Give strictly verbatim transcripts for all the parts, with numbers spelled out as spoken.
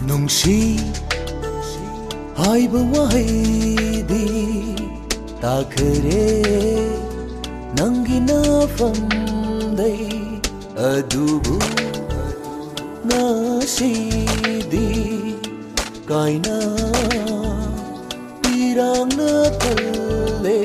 ꯅꯨꯡꯁꯤ ꯍꯥꯏꯕ ꯋꯥꯍꯩꯗꯤ ꯇꯥꯈꯔꯦ ꯅꯪꯒꯤ ꯅꯐꯝꯗꯩ, ꯑꯗꯨꯕꯨ ꯉꯁꯤꯗꯤ ꯀꯥꯏꯅ ꯏꯔꯥꯡꯅ ꯊꯜꯂꯦ꯫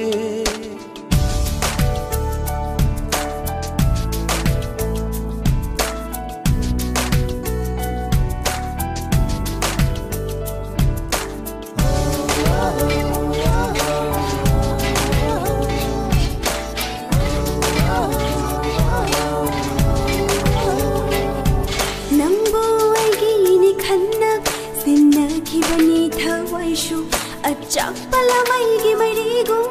ꯅꯪꯕꯨ ꯑꯩꯒꯤꯅꯤ ꯈꯟꯅ ꯁꯤꯟꯅꯈꯤꯕꯅꯤ ꯊꯋꯥꯏꯁꯨ, ꯑꯆꯥꯛꯄ ꯂꯃꯩꯒꯤ ꯃꯩꯔꯤꯒꯨꯝ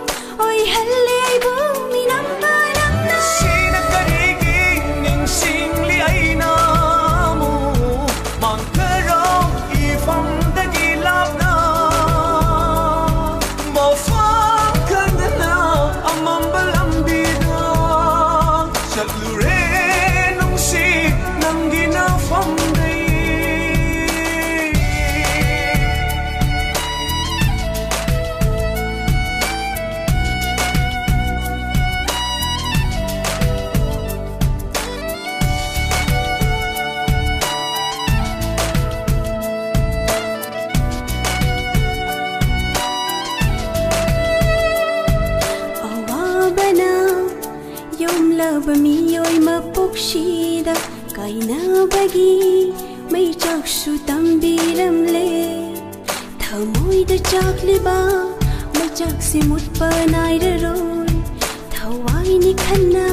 ꯑꯣꯏꯍꯜꯂꯦ ꯑꯩꯕꯨ ꯃꯤꯅꯝꯕ ꯅꯪꯅ꯫ ꯁꯤꯅ ꯀꯔꯤꯒꯤ ꯅꯤꯡꯁꯤꯡꯂꯤ ꯑꯩꯅ ꯑꯃꯨꯛ ꯃꯥꯡꯈꯔꯣ ꯏꯐꯝꯗꯒꯤ ꯂꯥꯞꯅ? ꯃꯐꯝ ꯈꯪꯗꯅ ꯑꯃꯝꯕ ꯂꯝꯕꯤꯗ ꯆꯠꯂꯨꯔꯦ ꯅꯨꯡꯁꯤ ꯅꯪꯒꯤ ꯅꯐꯝꯗꯩ꯫ ꯑꯋꯥꯕꯅ ꯌꯣꯝꯂꯕ ꯃꯤꯑꯣꯏ ꯃꯄꯣꯛꯁꯤꯗ ꯀꯥꯏꯅꯕꯒꯤ ꯃꯩꯆꯥꯛꯁꯨ ꯇꯝꯕꯤꯔꯝꯂꯦ꯫ ꯊꯃꯣꯏꯗ ꯆꯥꯛꯂꯤꯕ ꯃꯩꯆꯥꯛꯁꯤ ꯃꯨꯠꯄ ꯅꯥꯏꯔꯔꯣꯏ꯫ ꯊꯋꯥꯏꯅꯤ ꯈꯟꯅ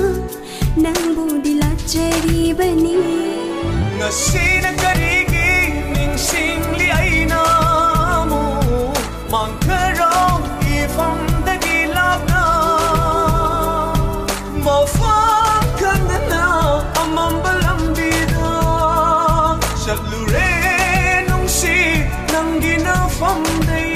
ꯅꯪꯕꯨꯗꯤ ꯂꯥꯠꯆꯔꯤꯕꯅꯤ꯫ ꯉꯁꯤꯅ ꯀꯔꯤꯒꯤ ꯅꯤꯡꯁꯤꯡꯂꯤ ꯑꯩꯅ ꯑꯃꯨꯛ ꯃꯥꯡꯈꯔꯣ ꯏꯐꯝꯗꯒꯤ ꯂꯥꯞꯅ? ꯃꯐꯝ ꯈꯪꯗꯅ ꯑꯃꯝꯕ ꯂꯝꯕꯤꯗ ꯆꯠꯂꯨꯔꯦ ꯅꯨꯡꯁꯤ ꯅꯪꯒꯤ ꯅꯐꯝꯗꯩ꯫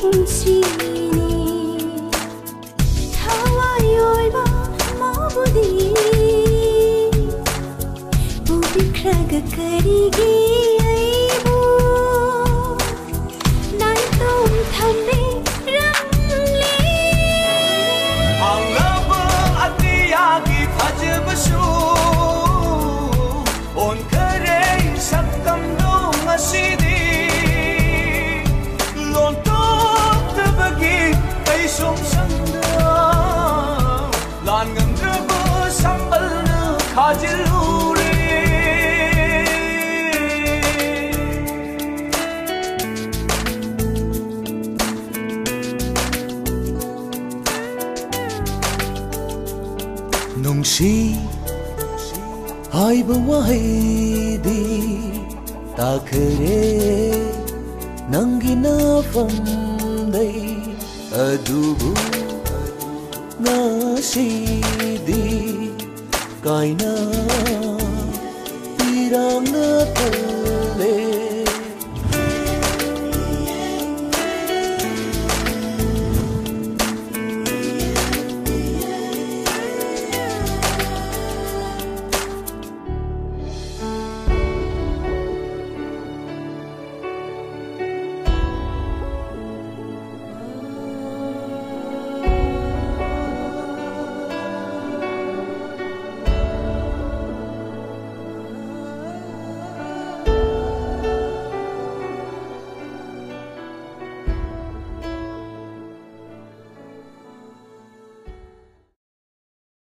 ꯅꯨꯡꯁꯤꯅꯤ꯫ ꯊꯋꯥꯏ ꯑꯣꯏꯕ ꯃꯥꯕꯨꯗꯤ ꯄꯨꯕꯤꯈ꯭ꯔꯒ ꯀꯔꯤꯒꯤ ꯑꯩꯕꯨ ꯅꯥꯏꯇꯣꯝ ꯊꯝꯕꯤꯔꯝꯂꯤ? ꯍꯥꯡꯂꯕ ꯑꯇꯤꯌꯥꯒꯤ ꯐꯖꯕꯁꯨ ꯑꯣꯟꯈꯔꯦ ꯁꯛꯇꯝꯗꯣ ꯉꯁꯤꯗꯤ꯫ ꯂꯣꯟꯊꯣꯛꯇꯕꯒꯤ ꯀꯩꯁꯣꯝꯁꯪꯗ ꯂꯥꯟ ꯉꯝꯗ꯭ꯔꯕ ꯁꯝꯕꯜꯅ ꯈꯥꯖꯤꯜꯂꯨꯔꯦ꯫ ꯅꯨꯡꯁꯤ ꯍꯥꯏꯕ ꯋꯥꯍꯩꯗꯤ ꯇꯥꯈꯔꯦ ꯅꯪꯒꯤ ꯅꯐꯝꯗꯩ, ꯑꯗꯨꯕꯨ ꯉꯁꯤꯗꯤ ꯀꯥꯏꯅ ꯏꯔꯥꯡꯅ ꯊꯜꯂꯦ꯫